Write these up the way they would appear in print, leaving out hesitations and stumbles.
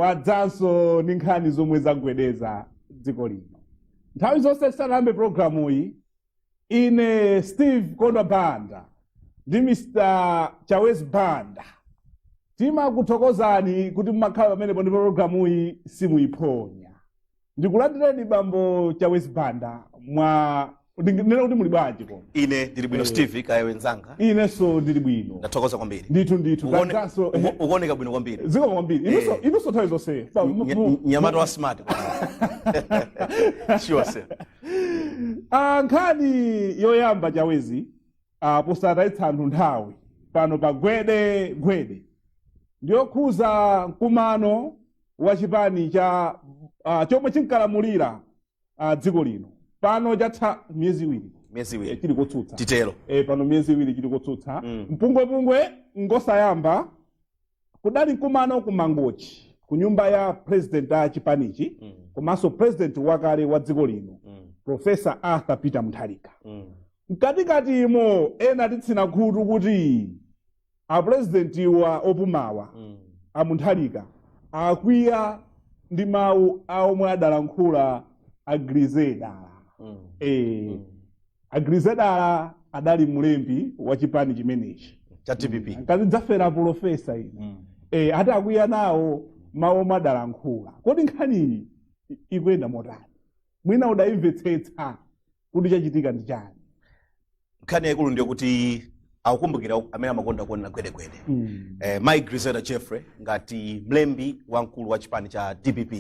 Wadzanso ndi nkhani zomwe zagwedeza dziko lino. Nthawi zonse tisanayambe programuyi, ine Steve Kondwa Banda ndi Mr Chawezi Banda timakuthokozani kuti mumakhala pamenepo ndipo programuyi simuyiphonya. Ndikulandireni, bambo Chawezi Banda. Mwa ndinena kuti muli bwanji koma? Ine ndili bwino, Steve. Kaya wenzanga? Inenso ndili bwino. Ndathokoza kwambiri. Ndithu ndithu. Tadzanso. Ukuoneka bwino kwambiri. Zikomo kwambiri. Inunso. Inunso nthawi zonse. Nyamata wa smart, sure sir. Ah, nkhani yoyamba, Chawezi, posatayitsa anthu nthawi pano pa Gwede Gwede, ndiyokhuza mkumano wa chipani cha chomwe chinkalamulira dziko lino. Pano chatha miyezi 2. Miyezi 2. Chili kotsutsa. Titero. Pano miyezi 2 chili kotsutsa. Mpungwepungwe ngosayamba. Kudali mkumano ku Mangochi, ku nyumba ya president a chipanichi komanso president wakale wa dziko lino, Professor Arthur Peter Mutharika. Mkatikatimo ena titsina khutu kuti apurezidentiwa opumawa, a Mutharika, akwiya ndi mawu a omwe adalankhula a Grezelder. A Grezelder adali mlembi wa chipani chimenechi cha DPP. Nkatidzafera pulofesa ine. Ati akwiya nawo mawu omwe adalankhula. Kodi nkhaniyi ikuyenda motani? Mwina udayimvetsetsa kuti chachitika ndi chani? Nkhani yaikulu ndiyo kuti akukumbukira amene amakonda kuonera Gwedegwede, Mai Grezelder Jeffrey ngati mlembi wamkulu wa chipani cha DPP,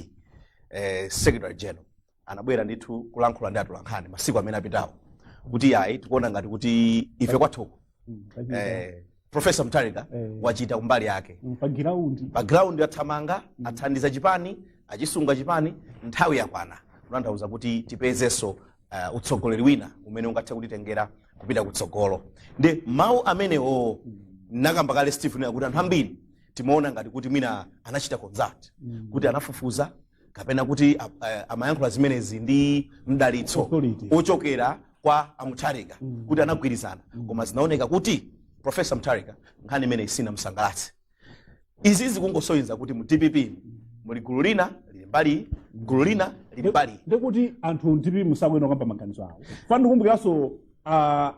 secretary general, anabwera ndithu kulankhula ndi atolankhani masiku amene apitawo kuti ayi, tikuona ngati kuti ife kwathuku Professor Mutharika wachita kumbali yake. Pa ground. Pa ground athamanga, athandiza chipani, achisunga chipani. Nthawi yakwana, kutanthauza kuti tipezenso utsogoleri wina umene ungathe kutitengera kupita kutsogolo. Ndi mawu amenewo nakamba kale Stephen kuti anthu ambiri timaona ngati kuti mwina anachita consult, kuti anafufuza, kapena kuti amayankhula zimenezi ndi mdalitso Authority. ochokera kwa a Mutharika, kuti anagwirizana. Koma zinaoneka kuti Professor Mutharika nkhani imene sinamsangalatse. Izi zikungosonyeza kuti mu DPP muli gulu lina lili mbali, gulu lina lili mbali. Ndikuti anthu DPP musakuyenera kukamba maganizo awo. Fana ndikumbukiranso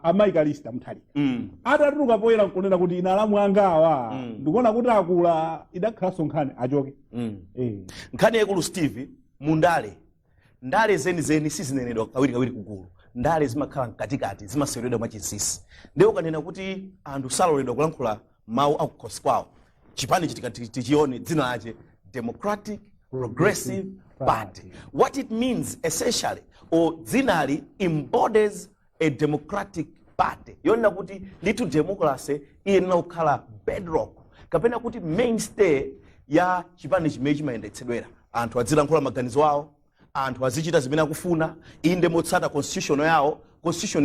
amayi Callista Mutharika atatuluka poyera nkunena kuti ine alamu anga awa ndikuona kuti akula, idakhalanso nkhani achoke. Nkhani yaikulu, Steve, mundale, ndale zenizeni sizinenedwa kawirikawiri kugulu. Ndale zimakhala mkatikati, zimaseweredwa mwachinsinsi. Ndiye ukanena kuti anthu saloledwa kulankhula mawu akukhosi kwawo, chipani chitika tichione dzina lache, Democratic Progressive Party, what it means essentially, or dzinali embodies a democratic party yonena kuti ndithu democracy iyenera kukhala bedrock kapena kuti mainstay ya chipani chimene chimayendetsedwera. Anthu azilankhula maganizo awo, anthu azichita zimene akufuna, inde motsata constitution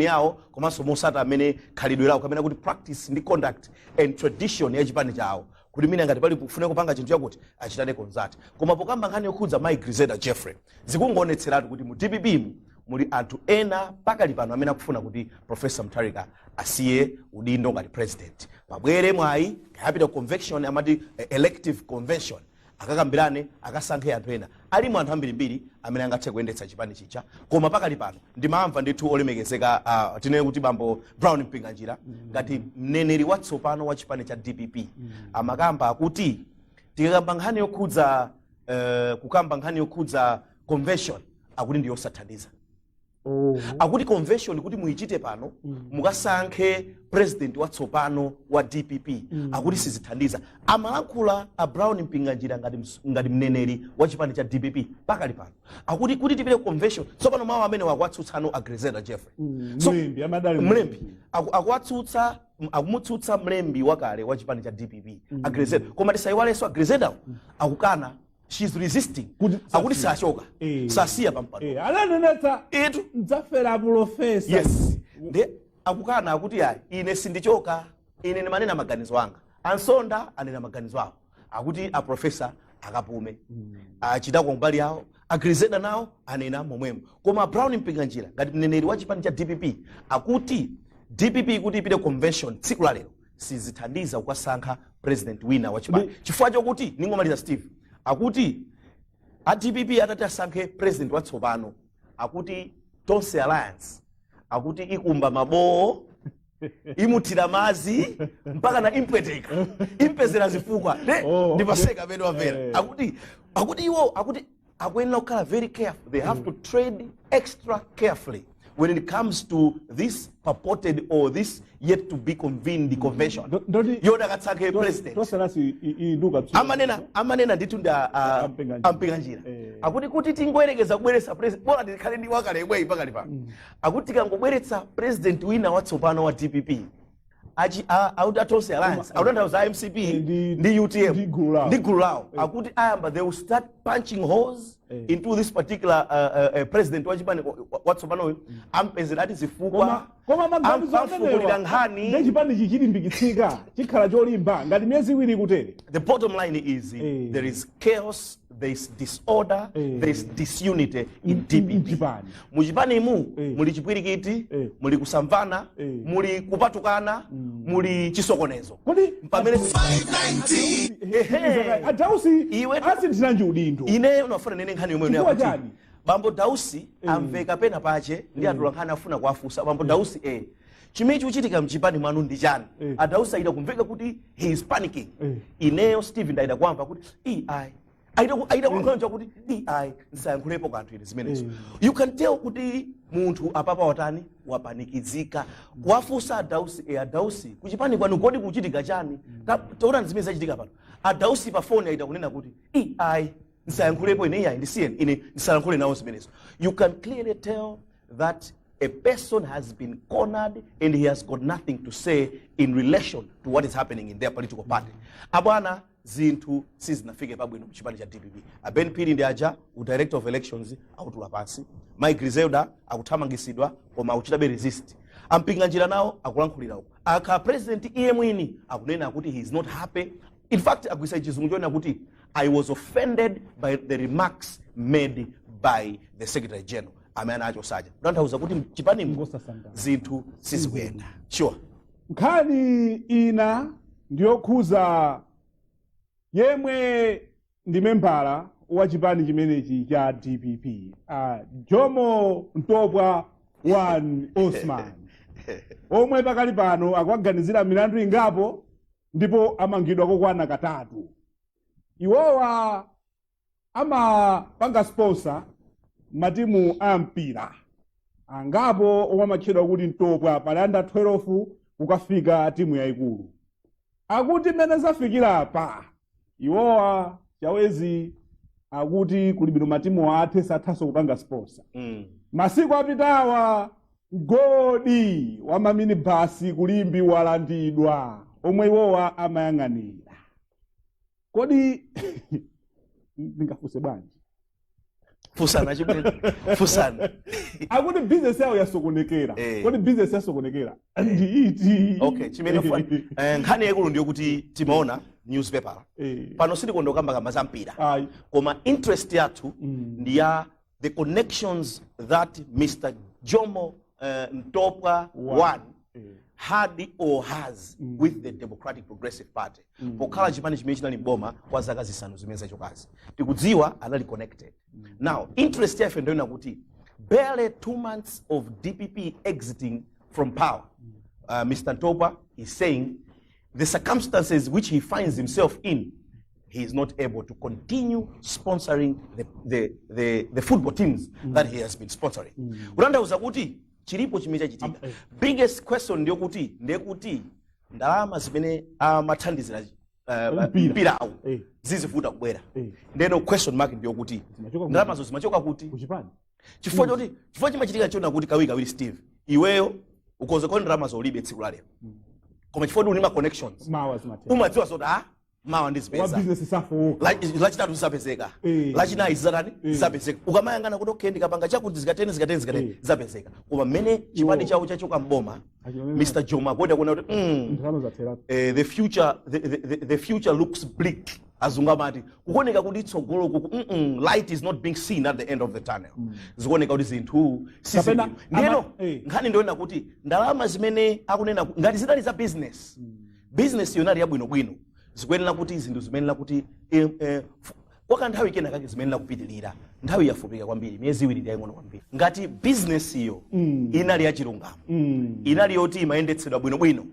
yawo, komanso motsata amene khalidwe lawo kapena kuti practice ndi conduct and tradition ya chipani chawo, kuti mina ngati pali kufuna kupanga chinthu chakuti achitane consult. Koma pokamba nkhani yokhudza Mai Grezelder Jeffrey, zikungoonetseratu kuti mu DPP mu muli anthu ena pakali pano amene akufuna kuti Professor Mutharika asiye udindo ngati president, pabwere mwayi kayapita convention, amati elective convention, akakambirane, akasankhe anthu ena. Alimo anthu ambirimbiri amene angathe kuyendetsa chipani chija. Koma pakali pano ndimamva ndithu olemekezeka, tinene kuti bambo Brown Mpinganjira ngati mneneri watsopano wa chipani cha DPP amakamba akuti tikakamba nkhani yokhudza kukamba nkhani yokhudza convention, akuti ndi yosathandiza. Akuti convention kuti muyichite pano, mukasankhe president watsopano wa DPP, akuti sizithandiza. Amalankhula a Brown Mpinganjira ngati mneneri wa chipani cha DPP pakali pano. Akuti kuti tipite ku convention tsopano, mawu amene wakuwatsutsano a Grezelder Jeffrey. Mlembi amadali. Mlembi akuwatsutsa, akumutsutsa mlembi wakale wa chipani cha DPP, a Grezelder. Koma tisayiwalenso a Grezelder akukana, she's resisting. Kuti akuti sasiya. Sachoka, sasiya pampando. Ananenetsa Itu mdzafera pulofesa. Yes, ndi akukana, akuti ayi, ine sindichoka, ine ndimanena maganizo anga. Ansonda anena maganizo awo, akuti a professor akapume, achitako mbali yawo. A Grezelder nawo anena momwemo. Koma Brown Mpinganjira ngati mneneri wa chipani cha DPP akuti DPP kuti ipite convention tsiku la lero sizithandiza kukasankha president wina wa chipani, chifukwa chokuti, ningomaliza Steve, Akuti a DPP atati asankhe president watsopano, akuti Tonse Alliance akuti ikumba mabowo, imuthira madzi mpaka na impweteka, impezera zifukwa ne. Ndipaseka amene wamvera. Akuti iwo akuti akuyenera kukhala very careful. They have to tread extra carefully when it comes to this purported or this yet to be convened convention Ndoti yoti akatsankhe president. Tosalasi iduka. Amanena ndithu ndi Ampinganjira. Ampinganjira. Akuti kuti tingoyerekeza kubweretsa president, bola tikhale ndi wakale yemweyi pakali pano. Akuti tikangobweretsa president wina watsopano wa DPP, achi akuti a Tonse Alliance, akutanthauza a MCP ndi UTM ndi gulu lawo. Ndi gulu lawo, akuti ayamba, they will start punching holes into this particular president wachipani watsopanoyo, ampezera ati zifukwa, Koma maganizo amfukulira nkhani. Ndi chipani chichilimbikitsika, chikhala cholimba ngati miyezi 2 kutere. The bottom line is there is chaos, there is disorder, there is disunity in DPP. Mchipani. Muchipanimu muli chipwirikiti, muli kusamvana, muli kupatukana, muli chisokonezo. Kodi Pamene Adausi asinthiranji udindo? Ine unafuna nene nkhani yomwe Chifukwa yakuti chani? Bambo Dausi amveka pena pache ndi atula nkhani, afuna kuwafunsa bambo Dausi, chimene chikuchitika mchipani mwanu ndi chani? Adausi aida kumveka kuti he is panicking. Ineyo Steve ndaida kwamva kuti ei, aida kunkhanza kuti ei, nsayankhulepo kanthu ine zimenezo. You can tell kuti munthu apapa watani, wapanikizika. Kuwafunsa Adausi, Adausi, kuchipani kwanu kodi kuchitika chani? Taonani zimene zachitika pano. Adausi pa foni aida kunena kuti ei, nsayankhulepo ine, iyayi, ndisiyeni ine ndisayankhule nawo zimenezo. You can clearly tell that a person has been cornered and he has got nothing to say in relation to what is happening in their political party. Abwana, zinthu sizinafike pabwino kuchipani cha DPP. A Ben Phiri ndi aja u director of elections akutula pansi. Mai Griselda akuthamangisidwa koma akuchitabe resist. Ampinganjira nawo akulankhulira uko. Akha president iye mwini akunena kuti he is not happy. In fact, agwisa chizungu chonena kuti "I was offended by the remarks made by the secretary general" amene anachosaja, kutanthauza kuti mchipanimu Ngosasangala. zinthu sizikuyenda sure. Nkhani ina ndiyokhuza yemwe ndi membala wa chipani chimenechi cha DPP, Jomo Ntopwa 1 Osman, omwe pakali pano akuaganizira milandu ingapo ndipo amangidwa kokwana katatu. Iwowa amapanga sponsor matimu a mpira angapo omwe amatchedwa kuti Ntopwa, pali under 12 kukafika timu yayikulu. Akuti mmene zafikira pa iwowa chawezi, akuti kuli bwino matimu athe, sathanso kupanga sponsor. Masiku apitawa mgodi wa maminibasi kulimbi walandidwa, omwe iwowa amayang'anira. Kodi ndingafunse bwanji? Fusana chimwene, fusana. Akuti bizinesi yawo yasokonekera. Kodi bizinesi yasokonekera ndi iti? Okay, chimene nkhani yaikulu ndiyo kuti timaona newspaper. Pano sitikonda kukambakamba za mpira, Ayi. koma interest yathu ndi ya the connections that Mr Jomo Ntopwa One. one had or has with the Democratic Progressive Party. Pokhala chipani chimene chinali mboma kwa zaka 5 zimene zachokazi, tikudziwa anali connected. Now interest yafe ndoyona kuti barely 2 months of DPP exiting from power, Mr Ntopwa is saying the circumstances which he finds himself in, he is not able to continue sponsoring the football teams that he has been sponsoring. Kutanthauza kuti chilipo chimene chachitika. Biggest question ndiyokuti ndekuti ndalama zimene amathandizira Mpira. mpirawo zizivuta kubwera. Ndeno question mark ndiyokuti Zimachoka kuti? Ndalamazo zimachoka kuti? Kuchipani. Chifukwa choti, chifukwa chimachitika chona kuti kawiri kawiri, Steve, iweyo ukoze kwa ndalama zolibe tsiku la lero, koma chifukwa kuti uli ma connections, Mawa zimatheka. Umadziwa zoti ah, mawa Wa ndizipeza. business safowoka. Lachitatu zisapezeka, lachinayi zizatani, zisapezeka. Ukamayangana kuti okay, ndikapanga chakuti zikatene, zikatene, zikatene, zisapezeka. Koma mmene chipani chawo chachoka mboma, Achilonena. Mr Jomo akuona kuona kuti Ndalama zatheratu. The future looks bleak. Azungu amati kukuoneka kuti tsogolo kuku light is not being seen at the end of the tunnel. Zikuoneka kuti zinthu Kapena sizibwino. Ndiyeno nkhani ndiyona kuti ndalama zimene akunena ngati zinali za business, business yonali yabwinobwino, zikuyenera kuti zinthu zimenera kuti Kwa kanthawi kena kake zimayenera kupitirira. Nthawi yafupika kwambiri, miyezi 2 ndi yaying'ono kwambiri. Ngati bizinesi iyo inali yachilungamo, inali yoti imayendetsedwa bwinobwino,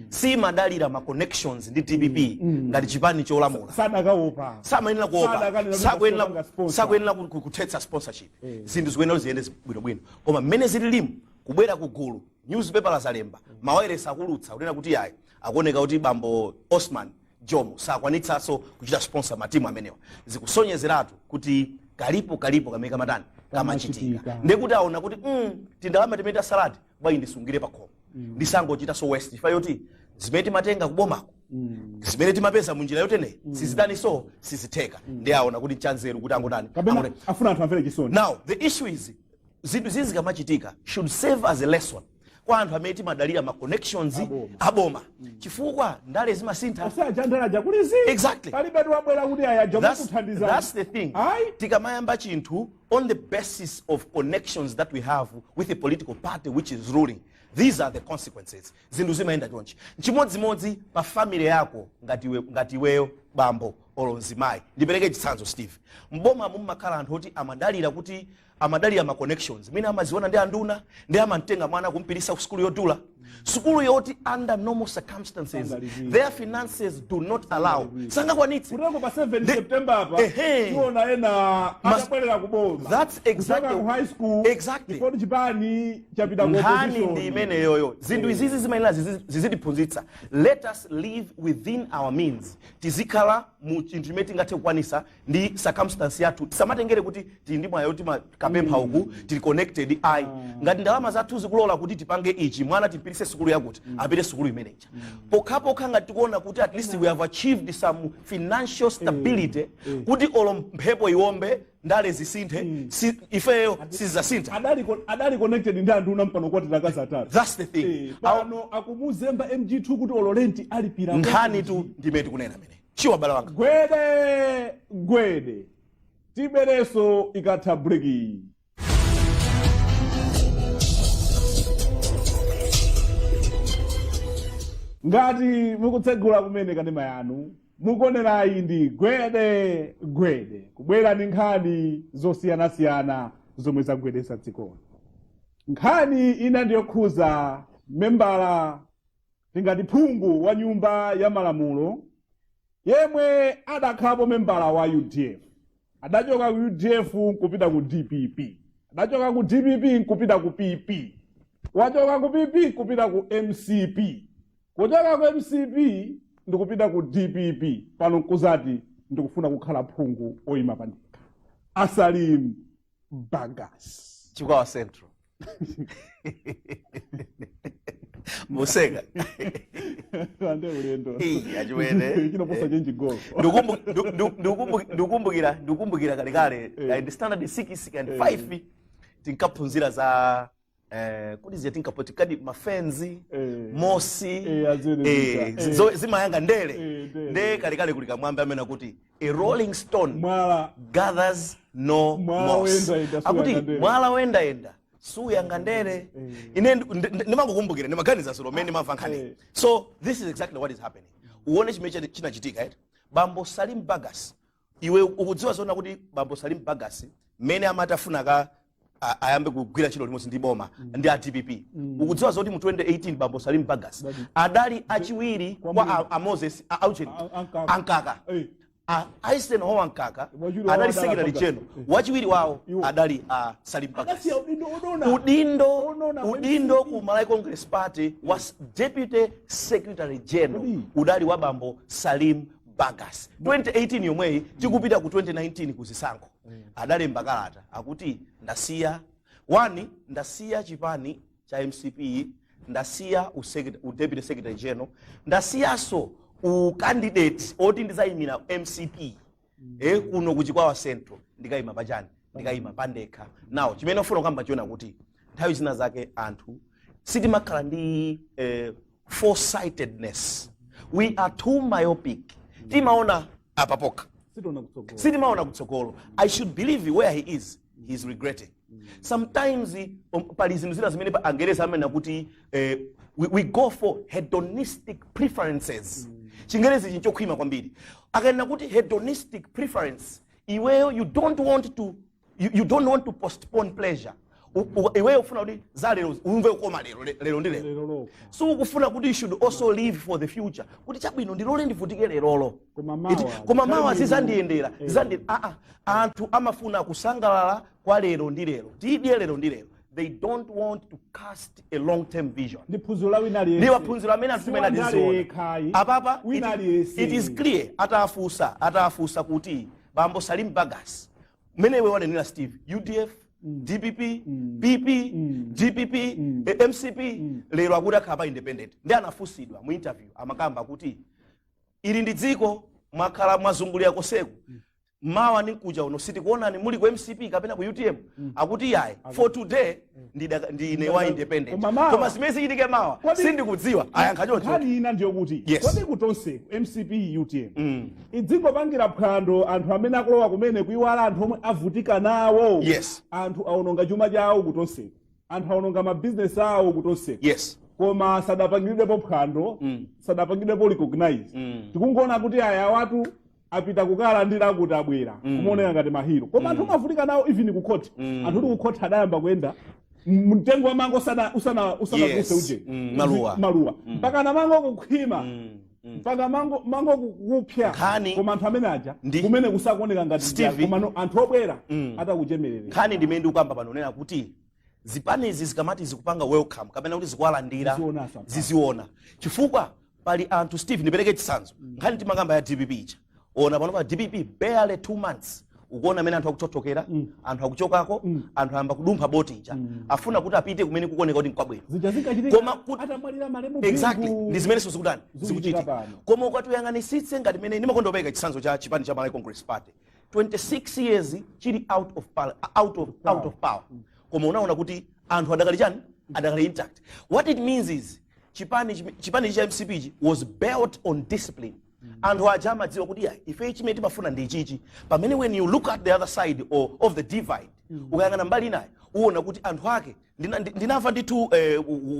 simadalira ma connections ndi DPP ngati chipani cholamula, Sadakaopa. Samayenera kuopa. Sadakanena kuti Sakuyenera asiyopanga sponsor. Sakuyenera kuthetsa sponsorship. Zinthu zikuyenera ziyende bwinobwino, koma mmene zililimu, kubwera ku gulu, newspaper zalemba, mawayilesi akulutsa kunena kuti yayi, akuoneka kuti bambo Osman Jomo sakwanitsanso kuchita sponsor matimu amenewa, zikusonyezeratu kuti kalipo kamene kamatani, kamachitika. Kamachitika. Ndekuti aona kuti tindalama timene tasalati bwayi ndisungire pakhomo, ndisangochita so waste, chifukwa yoti zimene timatenga kubomako, zimene timapeza munjira yoteneyi, sizitani, so sizitheka. Ndi aona kuti nchanzeru kuti angotani? Kapena Angotani. Afuna anthu amvere chisoni. Now the issue is, zinthu zizi zikamachitika should serve as a lesson kwa anthu amene timadalira ma connections Aboma. aboma, chifukwa ndale zimasintha. Osajandalaja kulizi. Exactly. Palibe tiwabwera kuti aya kuthandizani. That's the thing. Ayi. Tikamayamba chinthu on the basis of connections that we have with a political party which is ruling, these are the consequences. Zinthu zimayenda chonchi. Nchimodzimodzi pa family yako, ngati iweyo bambo olo mzimayi. Ndipereke chitsanzo, Steve. Mboma mummakhala anthu oti amadalira kuti amadalira ma connections mene amaziona ndi anduna, ndi amamtenga mwana kumpirisa ku sukulu yodula, sukulu yoti under normal circumstances Sangalipire. their finances do not allow, sangakwanitse. Kuteko pa 7 September apa Ehe. tiona ena atabwerera kuboma. That's exactly- Kuchoka ku high school. Exactly. Chifukwa chipani chapita ku Nkhani opposition. ndi imeneyoyo. Zinthu izizi zimayenera zizitiphunzitsa. Let us live within our means. Tizikhala mu chinthu chimene tingathe kukwanisa ndi circumstance yathu. Tisamatengere kuti tili ndi mwayo, timakapempha uku, tili connected, ayi. Ngati ndalama zathu zikulola kuti tipange ichi, mwana timpirise sukulu yakuti, apite sukulu imeneja, pokhapokha ngati tikuona kuti at least we have achieved some financial stability, kuti olo mphepo iwombe, ndale zisinthe, ifeyo sizasintha. Adali connected ndi anduna, mpano kwatira akazi atatu. That's the thing. Pano akumuzemba MG2 kuti olo rent alipira. Nkhani tu ndimene tikunena mene chiwa bala wanga. Gwede gwede, tibereso ikatha break iyi. Ngati mukutsegula kumene kanema yanu, mukuonerayi ndi Gwede Gwede, kubwera ndi nkhani zosiyanasiyana zomwe zagwedesa dzikoli. Nkhani ina ndiyokhuza membala, tingati phungu wa nyumba ya malamulo, yemwe adakhalapo membala wa UDF, adachoka ku UDF nkupita ku DPP, adachoka ku DPP nkupita ku PP, wachoka ku PP nkupita ku MCP, kuchoka ku MCP ndikupita ku DPP, pano nkuzati ndikufuna kukhala phungu oyima pandekha, a Salim Bagas. Chikwawa Central. Museka. Ande ulendo. Ii, achiwene. Chinoposa chenjigolo. Ndikukumbukira kalekale, in standard 6 and 5, tinkaphunzira za kuti ziya tinkapoti kadi mafenzi, mosi, azene zita. Zimayanga ndere. Ndere. Nde kalekale kuli kamwambi amene akuti "A rolling stone mwala gathers no Mwala moss." woyendayenda Akuti suyanga ndere. mwala woyendayenda suyanga ndere. Ine ndimangokumbukira, ndimaganiza zulo mmene ndimamva nkhani. So this is exactly what is happening. Uone chimene chinachitika, right? Bambo Salim Bagas, iwe ukudziwa zoona kuti bambo Salim Bagas mmene amati afuna ka ayambe kugwira ntchito limodzi ndi boma ndi a DPP, ukudziwa zoti mu 2018 bambo Salim Bagas adali achiwiri kwa a Moses Auchen Ankaka. Ankaka. A Eisenhower Mkaka Wachiwiri wawo adali adali secretary Bagas. general. Wachiwiri wawo Iwo. adali a Salim Bagas. Akasiya udindo onona. Udindo Onona, udindo MCP. ku Malawi Congress Party was deputy secretary general. Kodi? Udali wa bambo Salim Bagas. 2018 yomweyi, tikupita ku 2019 kuzisankho, adalemba kalata akuti ndasiya one, ndasiya chipani cha MCP, ndasiya u deputy secretary general, ndasiyanso ucandidate oti ndizayimira MCP kuno kuchikwawa Central, ndikayima pachani? Ndikayima pandekha. Now chimene ufuna kukamba chiona kuti nthawi zina zake anthu sitimakhala ndi foresightedness. We are too myopic. Timaona apa pokha. Sitiona kutsogolo. Sitimaona kutsogolo. I should believe where he is, he is regretting sometimes. Pali zinthu zina zimene Angereza amene kuti we go for hedonistic preferences. Chingerezi chinchokhwima kwambiri. Akanena kuti hedonistic preference, Iweyo you don't want to postpone pleasure. Iweyo ufuna kuti za lero umve kukoma lero, lero ndi lero. Lero lokha. So ukufuna kuti you should also live for the future, kuti chabwino, ndilole ndivutike lerolo. Koma mawa, Koma mawa zikhale zizandiyendera. bwino. Aa, anthu amafuna kusangalala kwa lero ndi lero, tidye lero ndi lero. They don't want to cast a long term vision. Ndi phunziro la wina aliyense. Ndi maphunziro amene anthu timene Si wandale atiziona. yekhayi. Apapa Wina aliyense. It is clear, atafunsa kuti bambo Salim Bagas, mmene iwe wanenera, Steve, UDF, DPP, PP, DPP, MCP, lero akuti akhala pa independent. Ndi anafunsidwa mu interview, amakamba kuti ili ndi dziko mwakhala mwazungulira koseku, mawa ndi mkuja uno sitikuonani muli ku MCP kapena ku UTM. Akuti yayi, for today ndine wa independent. Koma mawa- Koma zimene zichitike mawa sindikudziwa, ayankha choncho. Nkhani ina ndiyokuti kodi kutonse MCP, UTM idzingopangira phwando anthu amene akulowa kumene, kuiwala anthu omwe avutika nawo? Anthu aononga chuma chawo kutonseko, anthu aononga mabizinesi awo kutonseko, koma sadapangiridwepo phwando, sadapangidwepo recognize. Tikungoona kuti aya watu apita kukalandira kuti abwera, kumaoneka ngati ma hero, koma anthu amavutika nawo. Even ku court, anthu kuti ku court adayamba kuyenda mtengo wa mango usana kuse uje. Maluwa. Maluwa mpaka na mango kukhwima, mpaka mango kupya. Koma anthu amene aja kumene kusakuoneka ngati Stevie. Koma no, anthu obwera atakuchemerera. Nkhani ndimene ndikukamba pano, nena kuti zipanizi zikamati zikupanga welcome kapena kuti zikuwalandira, Zizionanso anthu. Ziziona, chifukwa pali anthu. Steve, ndipereke chitsanzo. Nkhani timakamba ya DPP ija, ona pano pa DPP, barely 2 months, ukuona amene anthu akuchothokera, anthu akuchokako, anthu ayamba kudumpha boti ija, afuna kuti apite kumene kukuoneka kuti nkwabwino. Zija zinkachitika Koma atamwalira malemu Exactly. Bingu. Ndi zimene zikutani? Zikuchitika Zikuchitika pano. Koma ukatuyang'anisitse, ngati mene ndimakonda chitsanzo cha chipani cha Malawi Congress Party, 26 years chili out of power, koma unaona kuti anthu adakali chani? Adakali intact. What it means is chipani cha MCP chi was built on discipline. Anthu aja amadziwa kuti ya ife chimene timafuna ndi ichichi, pamene when you look at the other side or of the divide, ukayang'ana mbali inayo, uwona kuti anthu ake ndinamva ndithu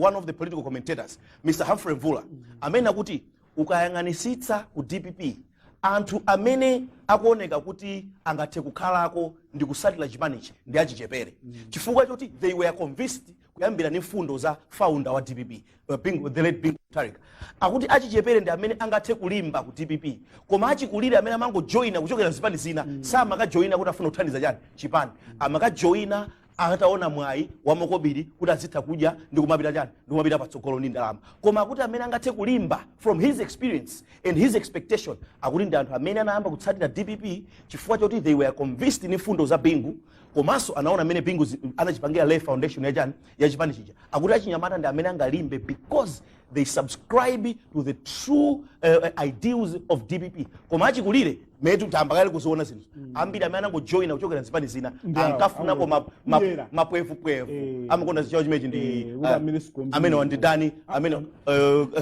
one of the political commentators, Mr Humphrey Mvula, amene akuti ukayang'anisitsa ku DPP, anthu amene akuoneka kuti angathe kukhalako ndi kusatira chipanichi ndi achichepere, chifukwa choti they were convinced kuyambira ndi mfundo za founder wa DPP, Bingu, the late Bingu Mutharika. Akuti achichepere ndi amene angathe kulimba ku DPP, koma achikulire amene amangojoyina kuchokera zipani zina, samakajoyina kuti afuna kuthandiza chani chipani, amakajoyina ataona mwayi wa makobiri kuti azitha kudya ndi kumapita chani, ndi kumapita patsogolo ndi ndalama. Koma akuti amene angathe kulimba, from his experience and his expectation, akuti ndi anthu amene anayamba kutsatira DPP chifukwa choti they were convinced ndi mfundo za Bingu, komanso anaona amene Bingu anachipangira lay foundation ya chani, ya chipani chija. Akuti achinyamata ndi amene angalimbe because they subscribe to the true ideals of DPP. Koma achikulire metu tamba kale kuziona zinthu, ambiri amene anangojoyina kuchokera nzipani zina Ndi awo, ankafunako awo. Dyera. Mapwevupwevu. Amakonda zichawo chimechi ndi Kuti amene sikombi. Amene wandidani amene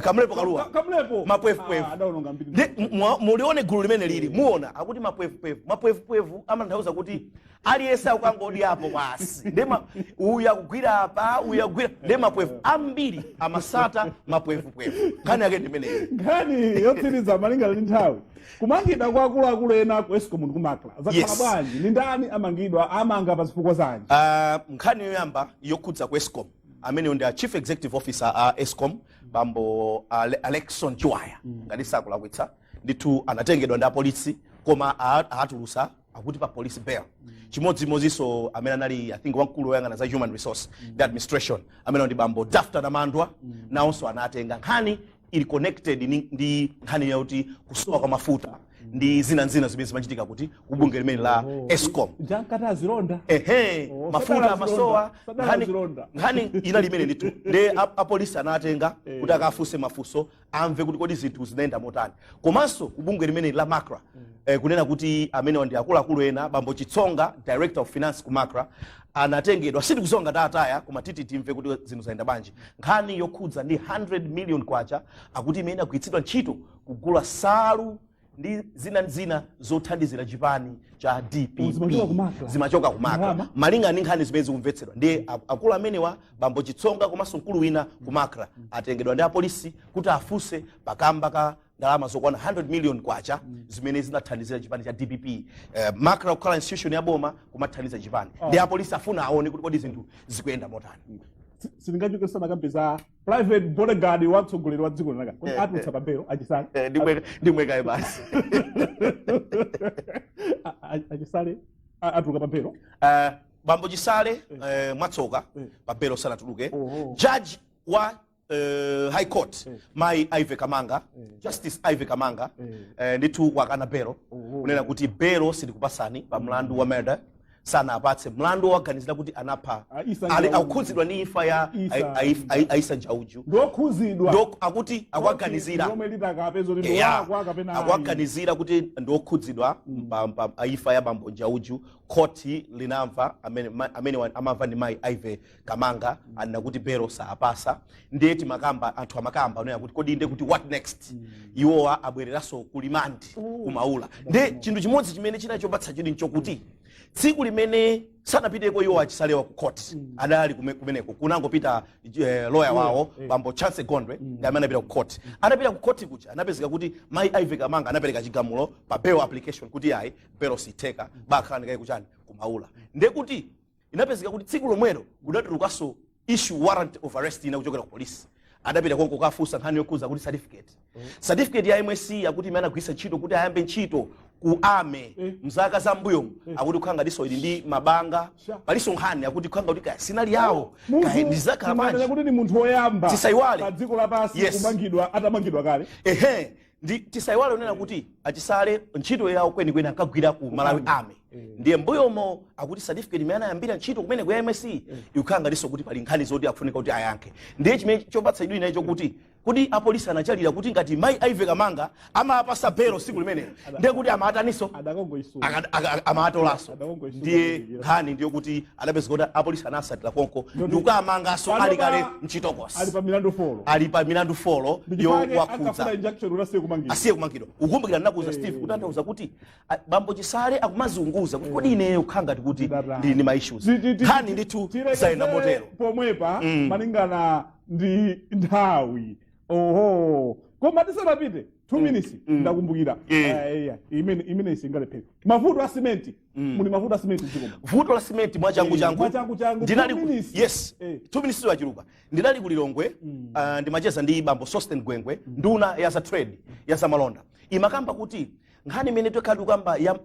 Kamlepo Kaluwa. Kamlepo. Mapwevupwevu. Ah, adaononga mbiri. Ndi mulione gulu limene lili, muona akuti mapwevupwevu. Mapwevupwevu amatanthauza kuti aliyense akukangodyapo basi, ndi uyu akugwira apa, uyu akugwira, ndi mapwevu ambiri amasata mapwevupwevu. Nkhani yake ndi imeneyo. Nkhani yotsiriza malingana ndi nthawi, kumangidwa kwa akuluakulu ena ku ESCOM ndi ku MACRA zakhala bwanji? Ndi ndani amangidwa, amanga pa zifukwa zanji? Nkhani yoyamba yokhudza ku ESCOM, ameneyo ndi a chief executive officer a ESCOM, bambo Alexon Chiwaya, ngati sakulakwitsa ndithu, anatengedwa ndi apolisi koma atulusa akuti pa police bail. Chimodzimodzinso amene anali, I think, wamkulu woyang'ana za human resource ndi administration, amene ndi bambo Dafta Namandwa, nawonso anatenga. Nkhani ili connected ndi nkhani yakuti kusowa kwa mafuta ndi zina zina zimene zimachitika kuti kubunge limene la ESCOM. Jankati azilonda. Ehe. Oh, mafuta sadala amasowa. Zilonda. Sadala zilonda. Nkhani inali imene ndithu, nde apolisi anatenga kuti akafunse mafunso, amve kuti kodi zinthu zinayenda motani. Komanso kubungwe limene la MACRA, kunena kuti amenewa ndi akuluakulu ena, bambo Chitsonga, director of finance ku MACRA, anatengedwa. Sitikudziwa ngati ataya, koma titi timve kuti zinthu zayenda bwanji. Nkhani yokhudza ndi 100 million kwacha akuti imene agwiritsidwa ntchito kugula salu ndi zina zina zothandizira chipani cha DPP. Zimachoka ku MACRA? Zimachoka ku MACRA. Ndalama? Malinga ndi nkhani zimene zikumvetsedwa, ndi akulu amenewa, bambo Chitsonga komanso mkulu wina ku MACRA, atengedwa ndi apolisi kuti afunse pakamba ka ndalama zokwana 100 million kwacha zimene zinathandizira chipani cha DPP. MACRA kukhala institution ya boma kumathandiza chipani, ndi apolisi afuna aone kuti kodi zinthu zikuyenda motani. Sitingachoke tisanakambe za private bodyguard wa mtsogoleri wa dziko linaka kuti atulutsa pa belo a Chisale. Ndimwekaye basi. A Chisale atuluka pa belo? Bambo Chisale, mwatsoka, pa belo sanatuluke. Oho. Judge wa High Court, mai Ivy Kamanga, Justice Ivy Kamanga, ndithu wakana belo, Oho. kunena kuti belo sindikupasani pa mlandu wa murder. Sanapatse mlandu wowaganizira kuti anapha Ah, Isa ali Njauju. akukhudzidwa ndi imfa ya Isa. Aisa Njauju. Ndiokhuzidwa. Ndo akuti akuwaganizira. Lomwe litakapeza kuti ndiwakwa kapena ayi. Akuwaganizira kuti ndiokhudzidwa pa imfa ya bambo Njauju. Khoti linamva amene amamva ndi mayi Ivy Kamanga, anena kuti belo saapasa. Ndiye timakamba, anthu amakamba anena kuti kodi nde kuti what next? Iwowa abwereranso ku remand kumaula. Nde chinthu chimodzi chimene china chopatsa chidwi nchokuti tsiku limene sanapiteko iwo achisalewa ku court, adali kumeneko kunangopita lawyer wawo, bambo Chance Gondwe, ndi amene anapita ku court. Anapita ku court kuja, anapezeka kuti mayi Ivy Kamanga anapereka chigamulo pa bail application kuti ayi, bail sitheka, bakhala ndikayi kuchani, kumaula. Ndiye kuti inapezeka kuti tsiku lomwelo kudatulukanso issue warrant of arrest ina kuchokera ku polisi. Adapita konko kafunsa nkhani yokhuza kuti certificate ya MSCE akuti imene anagwiritsa ntchito kuti ayambe ntchito ku army mzaka za mbuyomu, akuti kukhala ngatinso ili ndi mabanga. Palinso nkhani akuti kukhala kuti kaya sinali yawo, kaya ndizakhala Timanena bwanji. kuti ndi munthu woyamba Tisayiwale. pa dziko lapansi kumangidwa atamangidwa kale. Ehe, ndi tisayiwale unena kuti achisale ntchito yawo kwenikweni ankagwira ku Malawi Army. Ndiye mbuyomo akuti certificate imene anayambira ntchito kumene ku MSCE ikukhala ngatinso kuti pali nkhani zoti akufunika kuti ayankhe. Ndiye chimene chopatsa chidwi nacho kuti kuti apolisi anachalira kuti ngati mayi Ivy Kamanga amapasa belo tsiku limenelo, ndiye kuti amataninso? Adakongoisunga. Amatolanso. Adakongoisunga. Ndiye nkhani ndiyo kuti adapeza kuti apolisi anasatira konko ndikukamanganso ali kale mchitokosi. Ali pa milandu 4. Ali pa milandu 4 yowakhudza. Ankafuna injunction kuti asiye kumangidwa. Asiye kumangidwa. Ukumbukira ndinakuuza, Steve, kutanthauza kuti bambo Chisale akumazunguza kuti kodi ineyo kukhala ngati kuti Ndata. ndili ndi ma issues. Nkhani ndithu Tilekezere zayenda motero. pomwepa malingana ndi nthawi. Oho, koma tisanapite, 2 minutes, ndakumbukira. Eh, imene isingalephera, mavuto a simenti. Muli mavuto a simenti dziko muno. Vuto la simenti, mwachangu changu. Mwachangu changu, ndinali 2 minutes. Yes. 2 minutes wachuluka. Ndinali ku Lilongwe, ndimacheza ndi bambo Sosten Gwengwe, nduna ya za trade, ya za malonda. Imakamba kuti nkhani imene tikhala tikukamba ya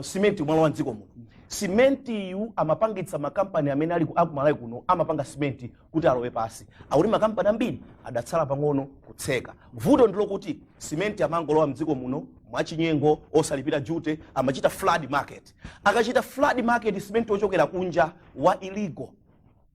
simenti mwalowa mdziko muno, simentiyu amapangitsa makampani amene ali akumalawi kuno amapanga simenti kuti alowe pasi. Akuti makampani ambiri adatsala pang'ono kutseka. Vuto ndilokuti simenti amangolowa mdziko muno mwachinyengo, osalipira duty, amachita flood market. Akachita flood market simenti ochokera kunja wa illegal,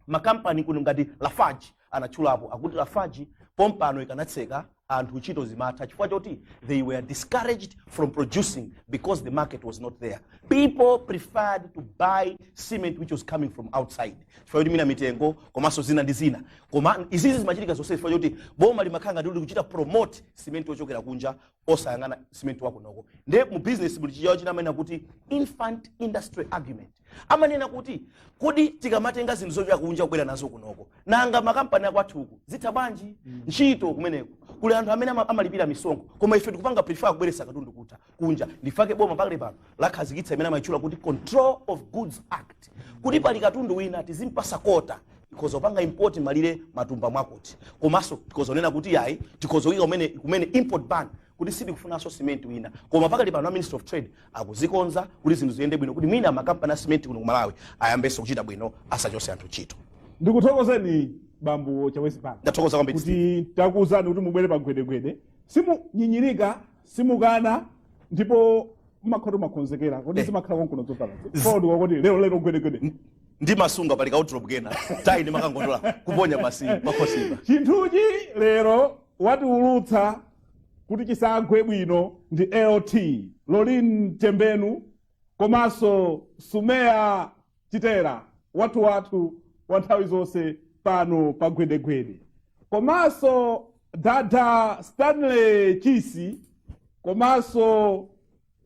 makampani kuno ngati Lafarge anatchulapo, akuti Lafarge pompano ikanatseka, anthu ntchito zimatha chifukwa choti they were discouraged from producing because the market was not there. People preferred to buy cement which was coming from outside chifukwa choti mina mitengo komanso zina ndi zina. Koma izizi zimachitika zonse chifukwa choti boma limakhala ngati likuchita promote cement ochokera kunja, osayang'ana cement wakunoko. Ndiye mu business muli chiyawo china amanena kuti infant industry argument. Amanena kuti kodi tikamatenga zinthu zochoka kunja kubwera nazo kunoko, nanga makampani akwathuku zitha bwanji ntchito? Kumeneko kuli anthu amene amalipira misonkho, koma ife tikupanga prefer kubweretsa katundu kutha kunja. Ndifake boma pakale pano lakhazikitsa imene amayitchula kuti Control of Goods Act, kuti pali katundu wina tizimpasa quota, tikhoza kupanga import malire matumba mwakuti, komanso tikhoza kunena kuti yayi, tikhoza kuyika kumene import ban kuti sitikufunanso cement wina. Koma pakali pano a Ministry of Trade akuzikonza kuti zinthu ziyende bwino, kuti mwina makampani a cement kuno ku Malawi ayambenso kuchita bwino, asachose anthu ntchito. Ndikuthokozeni, bambo Chawezi Banda. Ndathokoza kwambiri, Steve. Kuti takuwuzani kuti mubwere pa Gwedegwede, simunyinyirika, simukana, ndipo mmakhoto makonzekera. Kodi zimakhala konkuno zovala kodi kodi lero lero Gwedegwede? Ndimasunga, pali ka wardrobe kena tayi, ndimakangotola kuponya basi pakhosipa. Chinthuchi lero watiulutsa kuti chisagwe bwino ndi Lt Lolin Tembenu komanso Sumeya Chitera wathu wathu wa nthawi zonse pano pa Gwedegwede, komanso Dada Stanley Chisi, komanso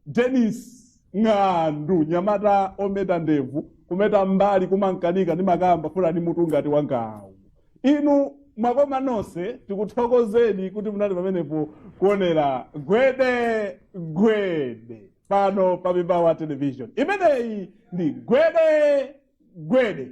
Denis Ng'andu, nyamata ometa ndevu, kumeta mbali kumankanika ndi makamba fulani mutu ngati wangawu. Inu Mwakoma nonse, tikuthokozeni kuti munali pamenepo kuonera Gwede Gwede pano pa Mibawa Television. Imeneyi ndi Gwede Gwede.